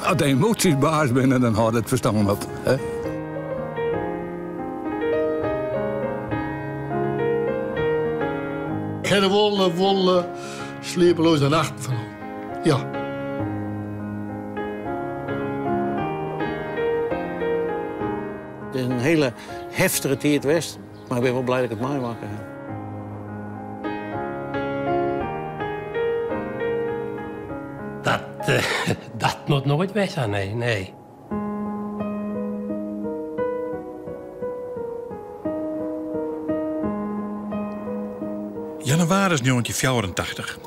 As de emoties baas binne, dan hâldt it ferstân op. Hè? Ik ha der wol, wol sliepeloze nachten fan hân. Ja. It is in hiele heftige tiid west, mar ik bin wol blij dat ik it meimakke ha. Dat, dat moat noait west ha, nee, nee. Jannewaris 1984.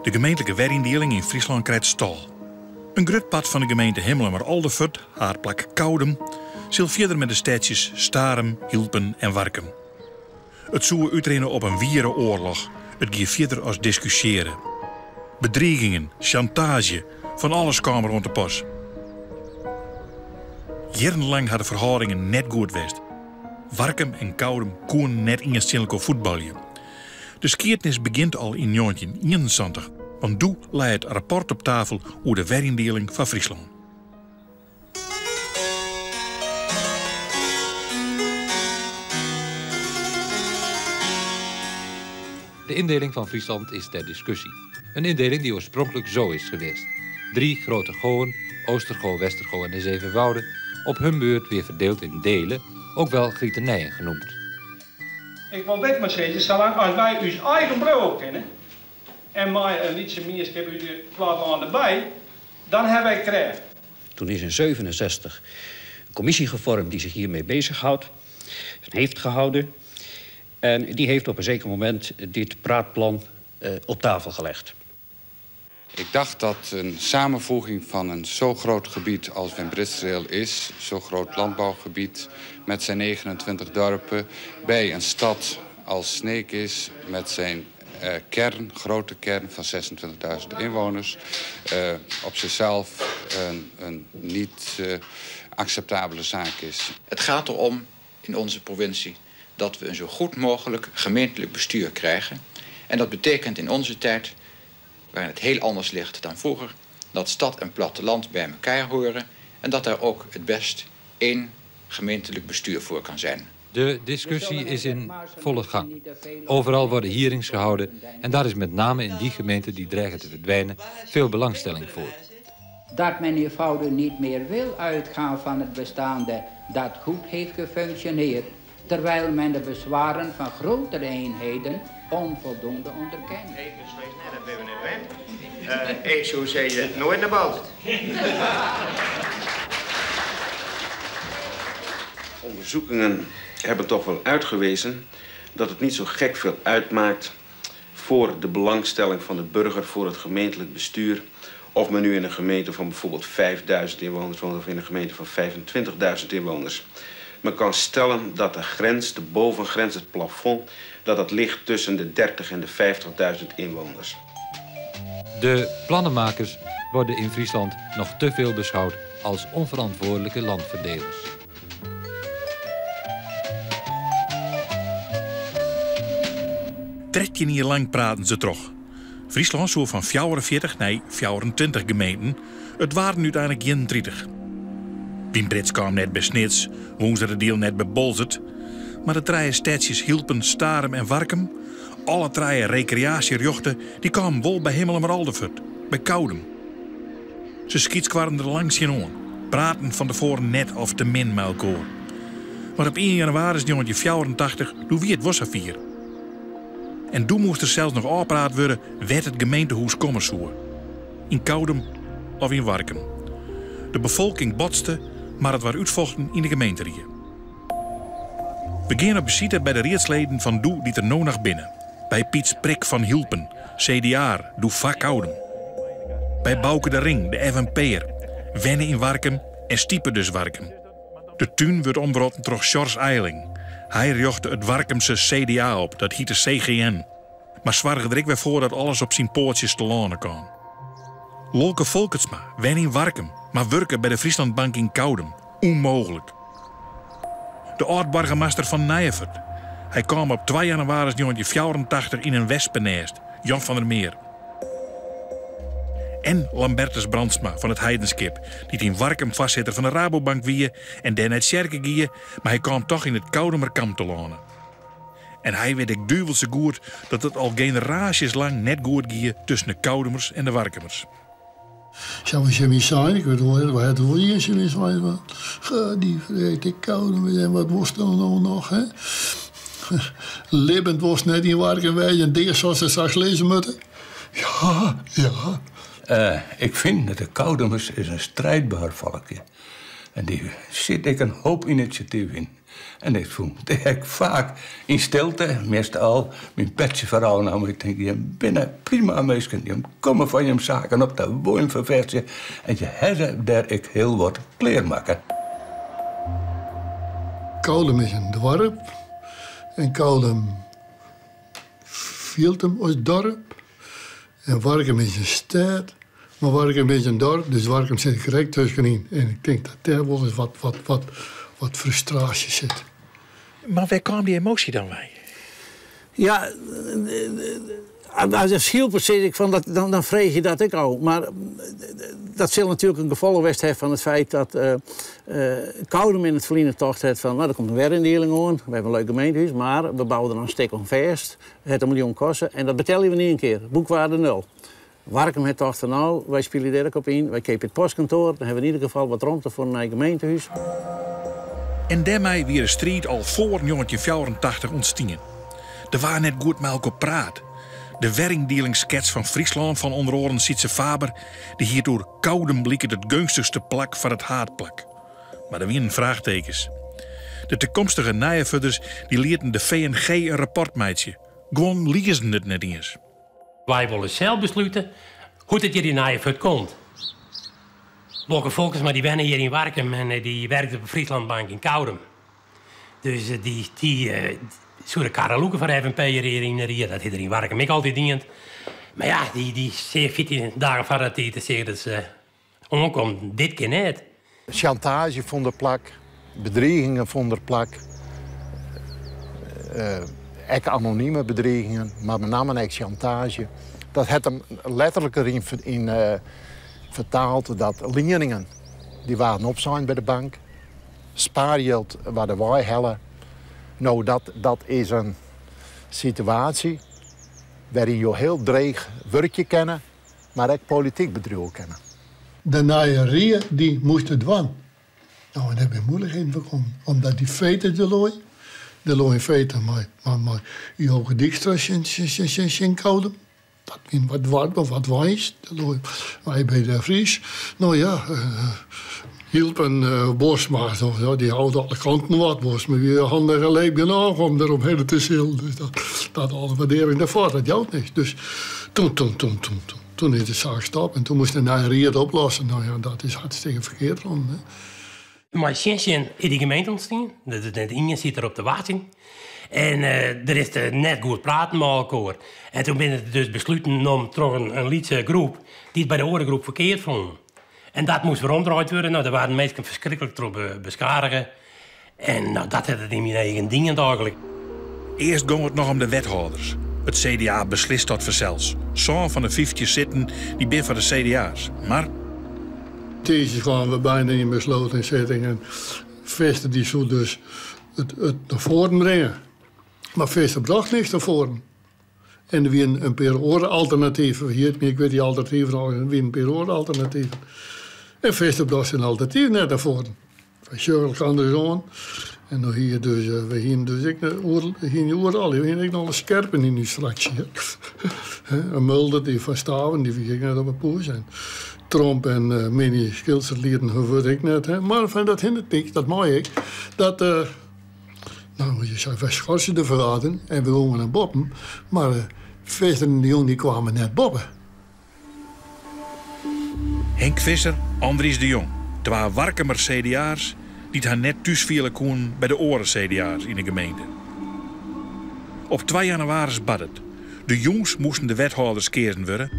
De gemeentlike weryndieling yn Fryslân krijt stâl. In grut part fan de gemeente Himmelumer Aldefurd, haadplak Koudum, sil fierder mei de stedsjes Starum, Hylpen en Warkum. It soe útrinne op in wiere oarloch. It gie fierder as diskusjeare. Bedrigingen, sjantaazje, fan alles kaam der oan te pas. Jierrenlang ha de ferhâldingen net goed west. Warkum en Koudum koenen net iens tsjin elkoar fuotbalje. De skiednis begjint al yn 1971, want doe lei it rapport op tafel oer de weryndieling fan Fryslân. De indeling van Friesland is ter discussie. Een indeling die oorspronkelijk zo is geweest. Drie grote goën, Oostergo, Westergo en de Zevenwouden, op hun beurt weer verdeeld in delen, ook wel grietenijen genoemd. Ik wol dit mar sizze, salang as wy ús eigen bliuwe kinne en mei in lytse mienskip út it plattelân derby, dan hawwe wy krêft. Toen is in 67 een commissie gevormd die zich hiermee bezighoudt en heeft gehouden. En die heeft op een zeker moment dit praatplan eh, op tafel gelegd. Ik dacht dat een samenvoeging van een zo groot gebied als Wembritstrail is, zo'n groot landbouwgebied met zijn 29 dorpen, bij een stad als Sneek is, met zijn uh, kern, grote kern van 26.000 inwoners, uh, op zichzelf een, een niet uh, acceptabele zaak is. Het gaat erom in onze provincie dat we een zo goed mogelijk gemeentelijk bestuur krijgen. En dat betekent in onze tijd, waarin het heel anders ligt dan vroeger, dat stad en platteland bij elkaar horen en dat daar ook het best één gemeentelijk bestuur voor kan zijn. De discussie is in volle gang. Overal worden hearings gehouden en daar is met name in die gemeenten die dreigen te verdwijnen veel belangstelling voor. Dat men eenvoudig niet meer wil uitgaan van het bestaande dat goed heeft gefunctioneerd, terwijl men de bezwaren van grotere eenheden onvoldoende onderkent. Nee, dat ben we net wend. Ik zou zeggen, nooit naar buiten. Onderzoekingen hebben toch wel uitgewezen dat het niet zo gek veel uitmaakt voor de belangstelling van de burger voor het gemeentelijk bestuur. Of men nu in een gemeente van bijvoorbeeld 5000 inwoners woont of in een gemeente van 25.000 inwoners. Men kan stellen dat de grens, de bovengrens, het plafond, dat dat ligt tussen de 30 en de 50.000 inwoners. De plannenmakers worden in Friesland nog te veel beschouwd als onverantwoordelijke landverdelers. 13 jier lang praten se troch. Fryslân soe fan 44 nei 24 gemeenten, it waarden úteinlik 31. Wymbrits kaam net by Snits, Wûnseradiel net by Boalsert. Mar de trije stedsjes Hylpen, Starum en Warkum, alle trije rekreaasjerjochte, dy kamen wol by Himmelumer Aldefurd, by Koudum. Se skytskoarren der lang tsjinoan, praten fan tefoaren net of te min mei elkoar. Mar op ien jannewaris 1984, doe wie it wol safier. En doe moast der sels noch ôfpraat wurde wêr't it gemeentehûs komme soe. Yn Koudum of yn Warkum. De befolking botste, mar it waard útfochten yn de gemeenterie. We gean op besite by de riedsleden fan doe dy't der no noch binne. By Piet Sprik fan Hylpen, CDA, doe foar Koudum. By Bauke de Ring, de FNP'er, wenne yn Warkum en stipe dus Warkum. De tún wurdt omwrotten troch Sjors Eiling. Hy rjochte it Warkumse CDA op, dat hiette CGN. Mar soarge der ek wer foar dat alles op syn poatsjes telâne kaam. Lolke Folkertsma wenne yn Warkum, mar wurke by de Friesland Bank yn Koudum. Ûnmooglik. De âld-boargemaster fan Nijefurd. Hy kaam op twa jannewaris 1984 yn in wespenêst, Jan van der Meer. En Lambertus Brandsma fan It Heidenskip, dy't yn Warkum foarsitter fan de Rabobank wie en dêr nei tsjerke gie, mar hy kaam toch yn it Koudumer kamp telâne. En hy wit ek duvelse goed dat it al generaasjes lang net goed gie tusken de Koudumers en de Warkumers. Sa we tsjin my sein, ik wit wol, wa hat wol ien tsjin my sein fan, dy ferrekte Koudumers en wat wolst dan no noch, hè? Libbend wolst net yn Warkum wêze en dea soest der straks lizze moatte. Ja, ja. Ik fyn dat de Koudumers is in strijdbaar folkje. En dy sit ek in hoop inisjatyf yn. En ik fûn it ek faak yn stilte, meastal, myn petsje foar ôfnommen. Ik tink, jim binne prima minsken, jim komme foar jim saken op, dat wol jim ferfechtsje. En je hawwe dêr ek hiel wat klearmakke. Koudum is in doarp en Koudum fielt him as doarp. En Warkum is in stêd, mar Warkum is in doarp, dus Warkum sit krekt tuskenyn. En ik tink dat dêr wol ris wat, wat, wat, wat frustraasje sit. Mar wêr kaam dy emoasje dan wei? Ja, as in Skylper sis ik fan dat, dan, dan freegje je dat ek ôf. Mar dat sil natuerlik in gefolch west hawwe fan it feit dat uh, Koudum yn it ferline tocht hat fan, no, der komt in weryndieling oan, we hawwe in leuk gemeentehûs, mar we bouwe der noch in stik oan fêst. It hat in miljoen koste en dat betelje we yn ien kear. Boekwaarde nul. Warkum hat tocht fan no, wy spylje dêr ek op yn, wy keapje it postkantoar, dan hawwe we yn ieder gefal wat romte foar in nij gemeentehûs. En dêrmei wie de striid al foar 1984 ûntstien. Der waard net goed mei elkoar praat. De weryndielingsskets fan Fryslân fan ûnder oaren Sytze Faber, dy hie it oer Koudum liket it geunstichste plak foar it haadplak. Mar der wienen fraachtekens. De takomstige Nijefurders dy lieten de VNG in rapport meitsje. Guon liezden it net iens. Wy wolle sels beslute hoe't it hjir yn Nijefurd komt. Lolke Folkersma dy wenne hjir yn Warkum en dy werkte op de Friesland Bank yn Koudum. Dus dy dy soe de karre lûke foar de FNP hjir yn de ried. Dat hie er yn Warkum ek altyd dien. Mar ja, dy dy seach 14 dagen foar de tiid seach dat se oankommen, dit kin net. Sjantaazje fûn der plak, bedrigingen fûnen der plak. Ek anonime bedrigingen, mar benammen ek sjantaazje. Dat hat him letterlik deryn yn fertaald dat lieningen dy waarden opsein by de bank, spaarjild waard derwei helle. No, dat, dat is in situaasje wêryn jo hiel dreech wurkje kinne. mar ek polityk bedriuwe kinne. De nije rie dy moast it dwaan. No, en dêr binne moeilikheden foar kommen, omdat dy fete der lei. Der lei in fete mei, mei, mei Joke Dijkstra tsjin Koudum. Dat wie wat warm of wat wijs. Der lei Wijbe de Vries. No ja, Hylp en Bosma, dy houde alle kanten wat. Bosma wie handich en leep genôch om der omhinne te silen. Dus dat, dat alle waardering dêrfoar, dat jout niks. Dus toen, toen, toen, toen, toen, toen is de saak stopt en toen moast de nije ried oplossen. No ja, dat is hartstikke ferkeard rûn. Hè. Mei tsjinsin is dy gemeente ûntstien. Net ien siet der op te wachtsjen. En der is net goed praten mei elkoar. En toen binne der dus besluten nommen troch in lytse groep dy't by de oare groep ferkeard fûnen. En dat moast weromdraaid wurde. No, dêr waarden minsken ferskriklik troch beskadige. En no, dat hat it yn myn eagen dien eigentlik. Earst gong it noch om de wethâlders. It CDA beslist dat fansels. Sân fan de 15 sitten dy bin foar de CDA's. Mar. Tiisdeis kamen we byna yn besloten sitting en Visser dy soe dus it, it nei foaren bringe. Mar Visser brocht niks nei foaren. En der wienen in pear oare alternativen. Hjit my, ik wit dy alternativen al, der wienen in pear oare alternativen. En Visser brocht syn alternatyf net nei foaren. Wy sjogge elkoar dus oan. En dan hie je dus, eh, we hienen dus ek oer, hienen oeral, we hienen ek noch in skerpen yn ús fraksje. Een Mulder dy fan Staveren, dy wie ek net op 'e poes. En Tromp en uh, Minnie Schilser lieten har wurd ek net. Hè. Mar fan dat hindert niks, dat mei ik. Dat, uh, nou, je sei, wy schorsen de vergadering en we gongen nei boppen. Mar uh, Visser en de Jong dy kwamen net boppe. Henk Visser, Andries de Jong, twa Warkumer CDA'ers dy't har net thúsfiele koenen by de oare CDA'ers yn de gemeente. Op 2 jannewaris bard it. De jûns moasten de wethâlders keazen wurde.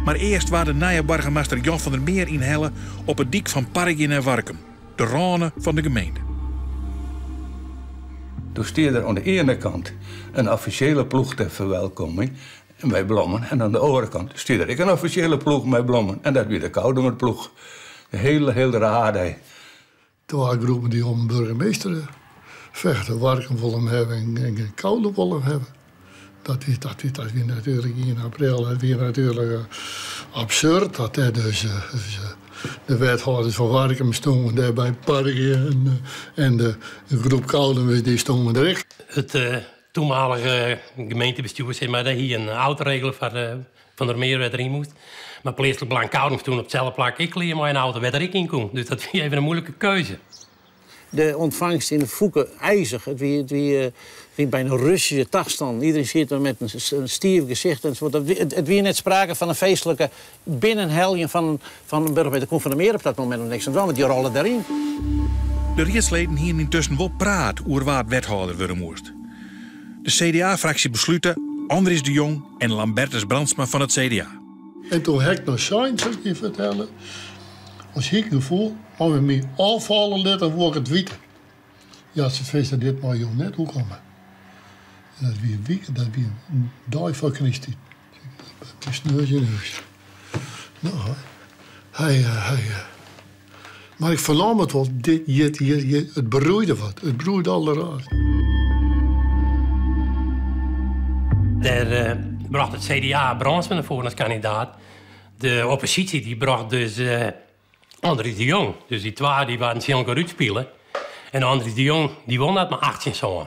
Mar earst waard de nije boargemaster Jan van der Meer ynhelle op 'e dyk fan Parregje nei Warkum, de râne fan de gemeente. Doe stie der oan de iene kant in offisjele ploech ter ferwelkomming. Mei blommen. En oan de oare kant stie der ek in offisjele ploech mei blommen. En dat wie de Koudumer ploech. Hiel, hiel raar dei. Twa groepen dy't om burgemeester fechte. Warkum wol him hawwe en Koudum wol him hawwe. Dat is, dat is, dat wie natuerlik ien april, dat wie natuerlik absurd. Dat dêr dus, dus de wethâlders fan Warkum stonden dêr by it parkje en, en de groep Koudumers dy stonden der ek. It toenmalige gemeentebestjoer sis mar, hie in auto regele foar Van der Meer wêr't er yn moast. Mar Pleatslik Belang Koudum stond op itselde plak ek klear mei in auto wêr't er ek yn koe. Dus dat wie even in moeilike keuze. De ontvangst in de Fûke ijzig. Het wie bijna Russische tastân. Iedereen zit er met een stief gezicht enzovoort. Het wie net sprake fan in feestlike binnenheljen fan in burgemeester. Koen van der Meer op dat momint noch niks oan dwaan, want dy rolle deryn. De riedsleden hienen yntusken wol praat oer wa't wethâlder wurde moast. De CDA-fraksje beslute Andries de Jong en Lambertus Brandsma fan it CDA. En toen ha ik noch sein, sil ik je fertelle, as hie ik gefoel, as we my ôffalle litte, woe ik it witte. Ja, se Visser, dit mei jo net oerkomme. En dat wie in wike, dat wie in dei foar krysttiid. Ik sneons yn hûs. No, hy, hy, mar ik fernaam it wol, dit, hjir, hjir, hjir, it broeide wat, it broeide alderraarst. Dêr brocht it CDA Brandsma nei foaren as kandidaat. De opposysje dy brocht dus Andries de Jong. Dus dy twa dy waarden tsjin elkoar útspile. En Andries de Jong dy won dat mei 18 sân.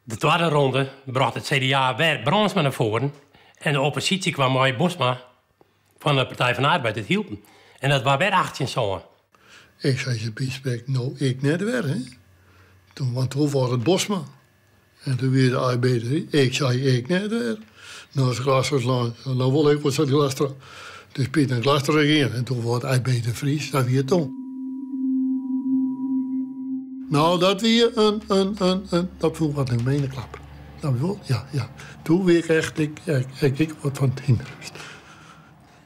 De twadde ronde brocht it CDA wer Brandsma nei foaren. En de opposysje kwam mei Bosma fan de Partij van de Arbeid út Hylpen. En dat waard wer 18 sân. Ik sei se by no ik net wer, hè. Toen, want toen waard it Bosma. En toen wie de AIB, ik sei ik net wer. Nou, as Glastra, nou wol ik wol sa'n Glastra. Dus Piet en Glastra gean. En toen waard IB de Vries, dat wie it toen. Nou, dat wie een, dat voelde wat een mene klap. Dat wel, ja. Toen wie ik echt, ik wat fan it hynder.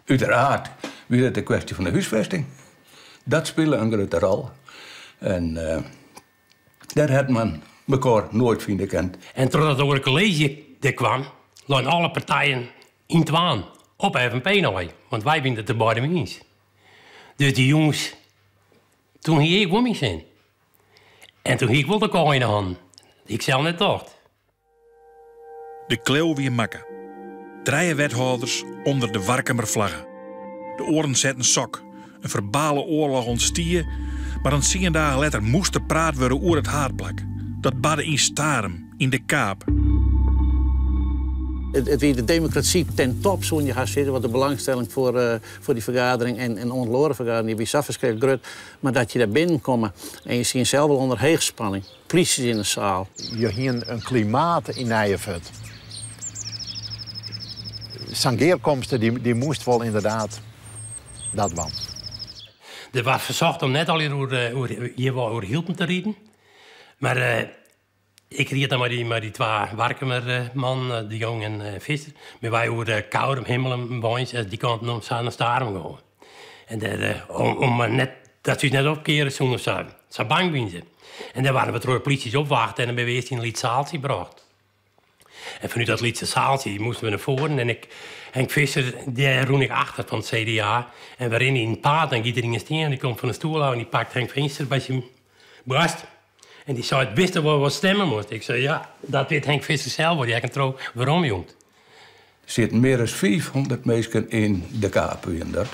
Uiteraard wie it de kwestje fan de húsfêsting. Dat spile in grutte rol. En dêr hat men mekoar noait fine kind. En trochdat it oare kolleezje der kwam, leine alle partijen yn twaan op FNP nei. Want wy wiene it der beide mei iens. Dus dy jûns, toen hie ik wol myn sin. En toen hie ik wol de kop yn de hannen. Ik sels net tocht. De kleau wie makke. Trije wethâlders ûnder de Warkumer flagge. De oaren setten sok. In ferbale oarloch ûntstie, mar in 10 dagen letter moast der praat wurde oer it haadplak. Dat barde yn Starum, yn de Kaap. It wie de demokrasy ten top, soene je hast sizze, want de belangstelling foar dy fergadering en oare fergadering dy wie sa ferskriklik grut. Mar dat je dêr binnenkomme en je siene sels wol ûnder heechspanning. Plysjes yn de seal. Je hiene in klimaat yn Nijefurd. Sa'n gearkomste dy moast wol ynderdaad dat dwaan. Der waard fersocht om net allegear hjir wol oer Hylpen te riden. Mar ik ried dan mei dy twa Warkumer mannen, de Jong en Visser. Mar wy oer de Koudum, Himmelum, Weins, dy kanten om sa nei Starum gean. En dêr, om net, dat se ús net opkeare soene sa. Sa bang wiene se. En dêr waarden we troch de plysjes opwachte en dan binne we earst yn in lyts saaltsje brocht. En fanút dat lytse saaltsje moasten we nei foaren en ik, Henk Visser, dêr rûn ik achter fan it CDA. En we rinne yn it paad en giet der ien stean, dy komt fan de stoel ôf en dy pakt Henk Visser by syn boarst. En dy sei, witsto wol watst stimme moatst? Ik sei, ja, dat wit Henk Visser sels wol, dy ha ik in troch weromjûn. Der sieten mear as 500 minsken yn de Kaap, wiene dat.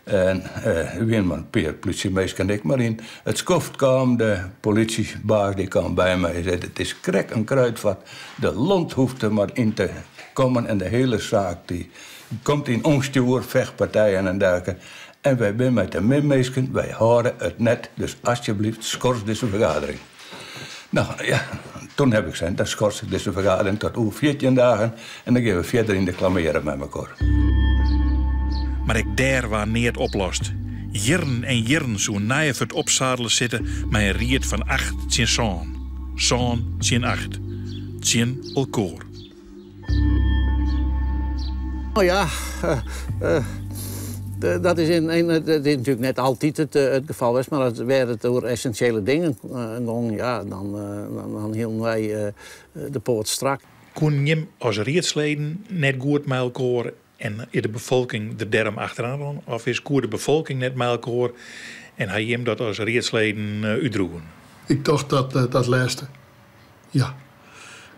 En der wiene mar in pear plysjeminsken ek mar yn. It skoft kaam de polysjebaas dy kaam by my en sei: It is krekt in kruidvat. De lont hoecht der mar yn te kommen en de hiele saak dy komt yn ûnstjoer, fechtpartijen en dergelijke. En wy binne mei te min minsken, wy hâlde it net. Dus asjebleaft, skors dizze fergadering. Nou ja, toen ha ik sein, dan skors ik dizze fergadering tot oer 14 dagen en dan gean we fierder yn de klameare mei mekoar. Mar ek dêr waard neat oplost. Jierren en jierren soe Nijefurd opsadele sitte mei in ried fan 8 tsjin sân. Sân tsjin 8. Tsjin elkoar. Oh ja, dat is natuerlik net altyd it gefal west, mar as wêr't it oer essinsjele dingen gong, ja, dan hielden wy de poat strak. Koenen jim as riedsleden net goed mei elkoar en is de befolking der dêrom achteroan rûn? Of is koe de befolking net mei elkoar en ha jim dat as riedsleden útdroegen? Ik tocht dat dat lêste, ja.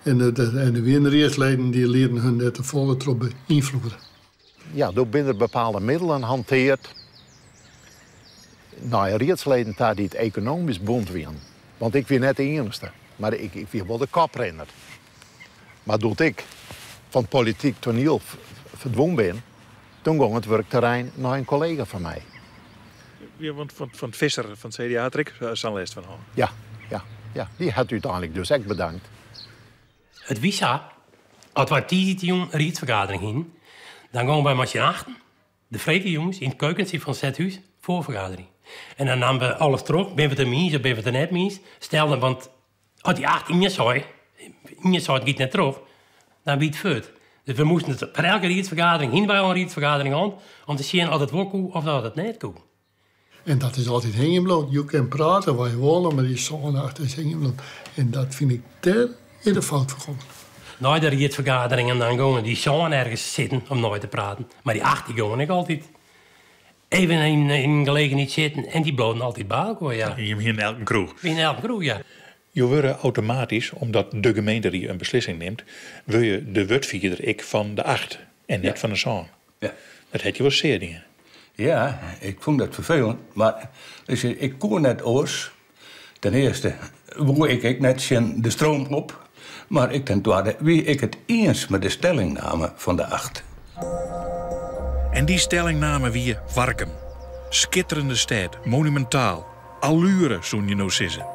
En der wiene riedsleden dy lieten hun dêr tefolle troch beynfloede. Ja, doe binne der bepaalde middelen hanteard nei riedsleden ta dy't ekonomysk bûn wienen. Want ik wie net de iennichste, mar ik, ik wie wol de koprinner. Mar doe't ik fan it polityk toaniel ferdwûn bin, toen gong it wurkterrein nei in kollega fan my. Ja, want fan Visser fan it CDA hat der ek sa'n lêst fan hân. Ja, ja, ja, dy hat úteinlik dus ek bedankt. It wie sa, as wy tiisdeitejûn in riedsfergadering hienen, dan gongen wy mei syn achten de freedtejûns yn it keukentsje fan it stedhûs foarfergaderje. En dan namen we alles troch, binne we it der mei iens of binne we it der net mei iens. Stel want as dy acht ien sei, ien sei it giet net troch, dan wie it fuort. Dus we moasten it foar elke riedsfergadering, hienen wy al in riedsfergadering hân, om te sjen oft it wol koe of dat it net koe. En dat is altyd hingjen bliuwd. Jo kinne prate wat je wolle, mar dy sân acht is hingjen bliuwd. En dat fyn ik dêr is de fout ferkommen. Nei de riedsfergaderingen dan gongen dy sân ergens sitten om nei te praten. Mar dy acht dy gongen ek altyd even yn in gelegenheid sitten en dy bleaunen altyd by elkoar, ja. Jim hienen elk in kroech? We hienen elk in kroech, ja. Jo wurde automatysk, omdat de gemeenterie in beslissing nimt, wurde je de wurdfierder ek fan de acht en net fan de sân. Ja. Dat hat je wol sear dien. Ja, ik fûn dat ferfelend, mar ik koe net oars. Ten earste woe ik ek net tsjin de stroom op, mar ek ten twadde wie ik it iens mei de stellingname fan de acht. En dy stellingname wie Warkum. Skitterende stêd, monumintaal, alluere soenen je no sizze.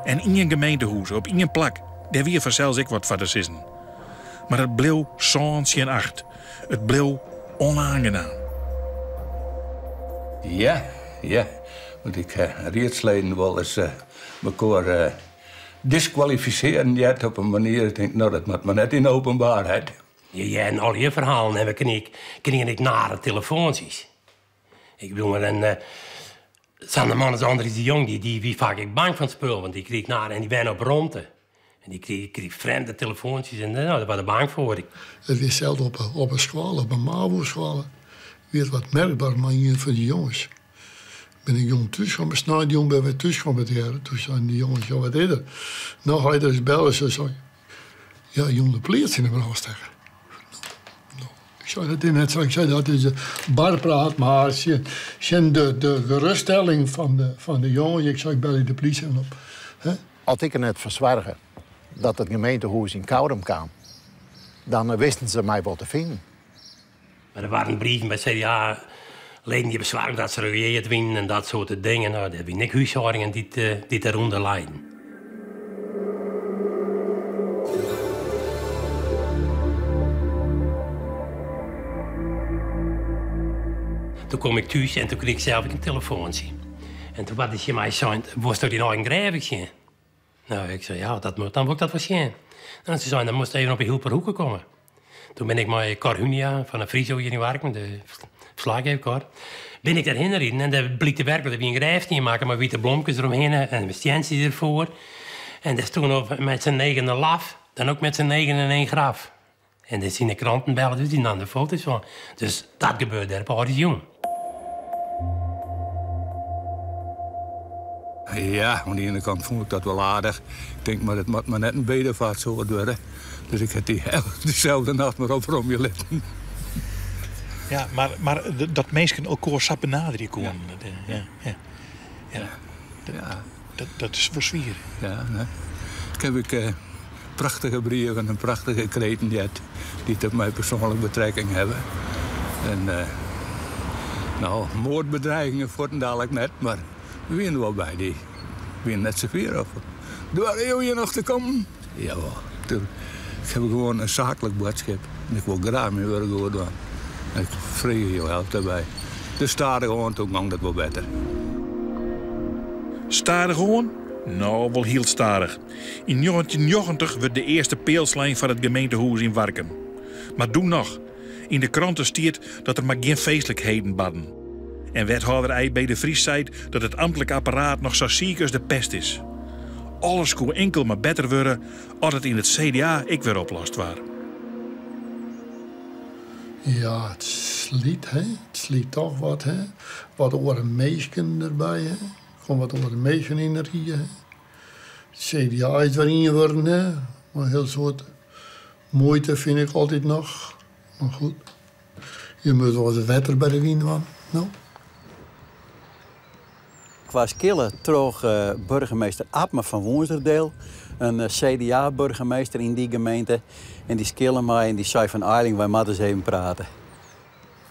En ien gemeentehûs op ien plak, dêr wie fansels ek wat foar te sizzen. Mar it bleau sân tsjin acht. It bleau onaangenaam. Ja, ja. Want ik ha riedsleden wolris mekoar diskwalifisearjen heard op in manier dat ik tink, no dat moat mar net yn de openbaarheid. Je hearden allegear ferhalen en we krigen ek nare telefoantsjes. Ik bedoel, mar en sa'n man as Andries de Jong, dy wie faak ek bang fan it spul, want dy krige nare en dy wenne op romte. En dy krige frjemde telefoantsjes en no, dêr wie er bang foar. It wie sels op op 'e skoalle, op 'e mavo-skoalle, wie it wat merkber mei ien fan dy jonges. Bin ik jûn thús kommen, sneintejûn bin wy thús kommen tegearre. Toen seinen dy jonges, ja wat is der? No, heit ris belle, se sei, ja jûn de pleats yn 'e brân stekke. Ik sei dat is net sa. Ik sei dat is barpraat, mar tsjin de geruststelling fan de jonges, ik sei ik belje de plysje op. As ik der net foar soarge dat it gemeentehûs yn Koudum kaam, dan wisten se my wol te finen. Mar der waarden brieven by CDA-leden dy't beswarren dat se regeard wienen en dat soarte dingen. No, der wienen ek húshâldingen dy't dêrûnder leiden. Toen kom ik thús en toen krige ik sels ek in telefoantsje. En toen waard der tsjin my sein, wolsto dyn eigen grêf ek sjen? No, ik sei, ja, dat moat, dan wol ik dat wol sjen. En se seinen, dan moatst even op de Hylperhoeke komme. Toen bin ik mei Cor Hunia fan de Friso hjir yn Warkum, de ferslachgever Cor, bin ik dêrhinne riden en dêr blykte werklik, der wie in grêfstien makke mei wite blomkes deromhinne en stientsjes derfoar. En dêr stûn op met z'n negenen laf, dan ook met z'n negenen in één graf. En dêr syn de kranten belle, dus dy namen der foto's fan. Dus dat gebeurde dêr op âldjiersjûn. Ja, oan de iene kant fûn ik dat wol aardich. Ik tink, mar it moat mar net in bedevaartsoard wurde. Dus ik ha dy dyselde nacht mar opromje litten. Ja, mar, mar dat minsken elkoar sa benaderje koenen. Ja. Ja, ja. Ja. Dat, dat is wol swier. Ja, ne. Ik heb ik eh, prachtige brieven en prachtige kreten heard dy't op my persoanlik betrekking hawwe. En eh, no, moardbedreigingen fuortendalik net, mar we wiene der wol by. Dy wiene net sa fier of. Doare jo hjir noch te kommen? Jawol. Ik haw gewoan in saaklik boadskip en ik wol graach myn wurk goed dwaan. En ik freegje jo help dêrby. Dus stadichoan toen gong dat wol better. Stadichoan? No, wol hiel stadich. Yn 1990 wurdt de earste peal slein foar it gemeentehûs yn Warkum. Mar doe noch. Yn de krante stiet dat der mar gjin feestlikheden barden. En wethâlder IB de Vries seit dat it amtlik apparaat noch sa siik as de pest is. Alles koe inkeld mar better wurde as it yn it CDA ek wer oplost waard. Ja, it slyt, hè. It slyt toch wat, hè. Wat oare minsken derby, hè. Kom wat oare minsken yn de rie, hè. It CDA is wer ien wurden, hè. Mei in hiel soad muoite fyn ik altyd noch. Mar goed, je moatte wol wat wetter by de wyn dwaan, no. Ik waard skille troch burgemeester Abma fan Wûnseradiel, in CDA-burgemeester yn dy gemeente. En dy skille my en dy sei fan Eiling, wy moatte ris even prate.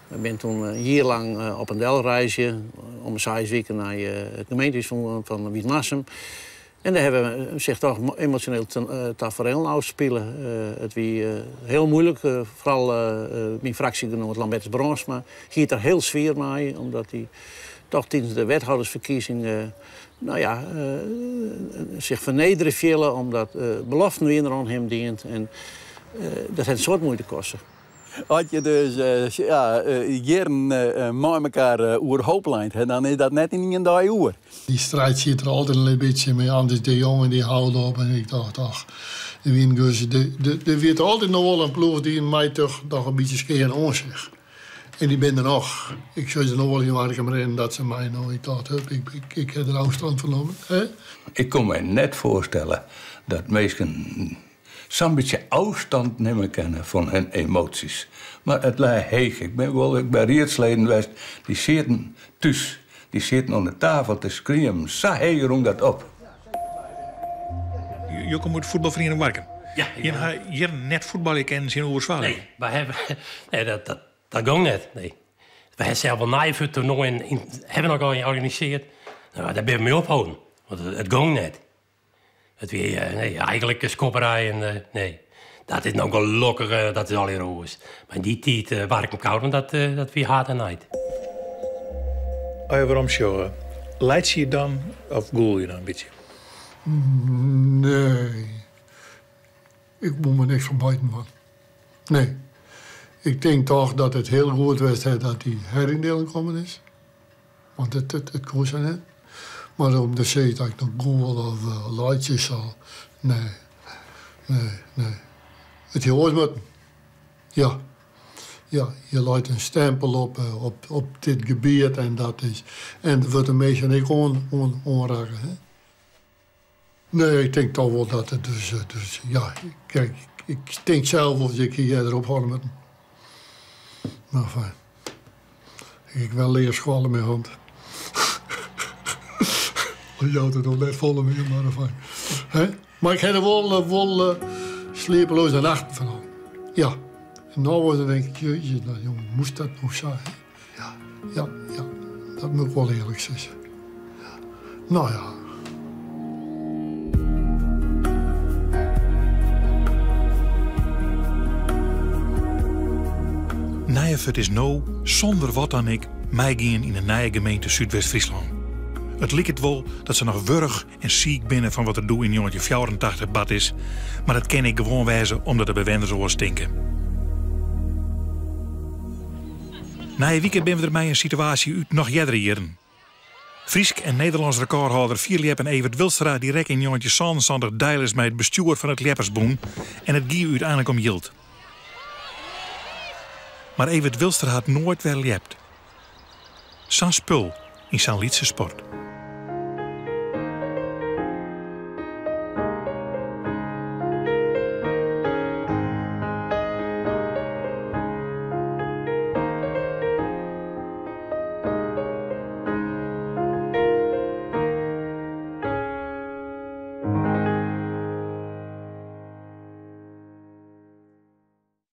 We binne toen in jier lang op en del reizge, om de seis wiken nei it gemeentehûs fan Wytmarsum. En dêr hawwe sich toch emosjoneel taferelen ôfspile. It wie hiel muoilik, foaral myn fraksjegenoat Lambertus Brânsma hie it der hiel swier mei, omdat hy toch tidens de wethâldersferkiezing nou ja, sich fernedere fielde, omdat beloften wiene der oan him dien en dat hat in soad muoite koste. As je dus ja, jierren mei mekaar oerhoop lein ha, dan is dat net yn ien dei oer. Die strijd zit er altijd een beetje mee. Anders de jongen die houden op en ik dacht, ach, er werd altijd nog wel een ploeg die mij toch nog een beetje skeen aan zich. En die ben er nog. Ik zou ze nog wel in Warkum rennen dat ze mij nou. Ik dacht, hup, ik, ik, ik heb er afstand van genomen. Hè? Ik kon my net foarstelle dat minsken sa'n bytsje ôfstân nimme kinne fan hun emoasjes. Mar it lei heech. Ik bin wol ek by riedsleden west, dy sieten thús. Dy sieten oan de tafel te skriemen. Sa heech rûn dat op. Jo komme út fuotbalferiening Warkum. Ja. Jim ha hjir net fuotbalje kinnen tsjin Oerswallen? Nee, wy hawwe, nee, dat, dat, dat gong net. Nee. Wy hawwe sels wol Nijefurd toernoaien yn, hawwe noch al organisearre. No, dêr binne we mei opholden, want it, it gong net. It wie nee, eigentlik in skopperij en nee. Dat is no gelokkich, dat is allegear oars. Mar yn dy tiid Warkum Koudum, dat, dat wie haat en nijd. As je werom sjogge, laitsje je dan of gûle je dan in bytsje? Nee. Ik moat my niks ferbazen man. Nee. Ik tink toch dat it hiel goed west hat dat dy heryndieling kommen is. Want it, it, it koe sa net. Mar om te sizzen dat ik noch gûl of laitsje sil, nee. Nee, nee. It hie oars moatten. Ja. Ja, je leit in stempel op, op, op dit gebiet en dat is. En der wurdt de minsken ek oan, oan, oanrekke. Hè? Nee, ik tink toch wol dat it dus, dus ja, kijk, ik tink sels wol dat ik hie earder ophâlde moatten. Mar fijn. Ik wel lear skoalle mei hân. Al jout it noch net folle mear, mar fijn. Hè? Mar ik ha der wol, wol sliepeleaze nachten fan hân. Ja. En no wol dan tink ik, jeetje, nou jongen, moast dat no sa? Hè? Ja, ja, ja. Dat moat ik wol earlik sizze. Ja. No ja. Nijefurd is no, sûnder wat dan ek, meigien yn de nije gemeente Súdwest-Fryslân. It liket wol dat se noch wurch en siik binne fan wat der doe yn 1984 bard is, mar dat kin ek gewoan wêze omdat de bewenners oars tinke. Nije wike binne we der mei in situaasje út noch eardere jierren. Frysk en Nederlânsk rekôrhâlder fierljeppen Evert Wilstra dy rekke yn 1977 deilis mei it bestjoer fan it Ljeppersbûn en it gie úteinlik om jild. Mar Evert Wilstra hat noait wer ljept. Sa'n spul yn sa'n lytse sport.